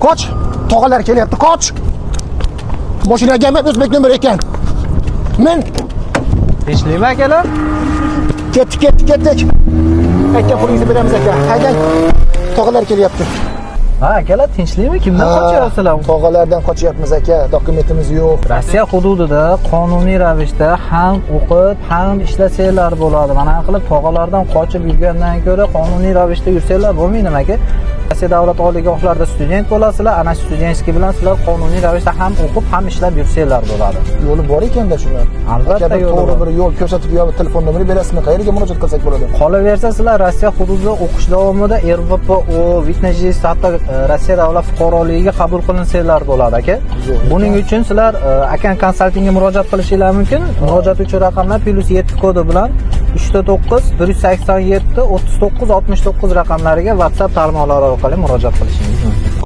Qoch! Tog'alar kelyapti, qoch! Mashinaga ham o'zbek nomer ekan. Min. Tinchlikmi, akalar? Ketdik, ketdik, ketdik. Aytgan pulingizni beramiz, aka. Haydang. Tog'alar kelyapti. Ha, akalar, tinchlikmi? Kimdan qochyapsizlar? Tog'alardan qochyapmiz, aka. Dokumentimiz yo'q. Rossiya hududida qonuniy ravishda ham o'qib, ham ishlasanglar bo'ladi. Mana qilib tog'alardan qochib yurgandan ko'ra qonuniy ravishda yursanglar bo'lmaydimi, aka? Rossiya davlat oliygohlarida student bo'lasizlar, ana shu студенческий bilan sizlar qonuniy ravishda ham o'qib, ham ishlab yursanglar bo'ladi. Yo'li bor ekanda shuni. Albatta, Aka, bir yo'li to'g'ri bor. bir yo'l ko'rsatib yo telefon nomeri berasizmi? Qayerga murojaat qilsak bo'ladi? Qolaversa, sizlar Rossiya hududida o'qish davomida РВПО, вид на жительство, hatto Rossiya davlat fuqaroligiga qabul qilinsanglar bo'ladi, aka. Zo'r. Buning uchun sizlar Akan konsaltingga murojaat qilishinglar mumkin. Murojaat uchun raqamlar +7 kodi bilan 39 187 39 69 raqamlariga WhatsApp tarmoqlari orqali murojaat qilishingiz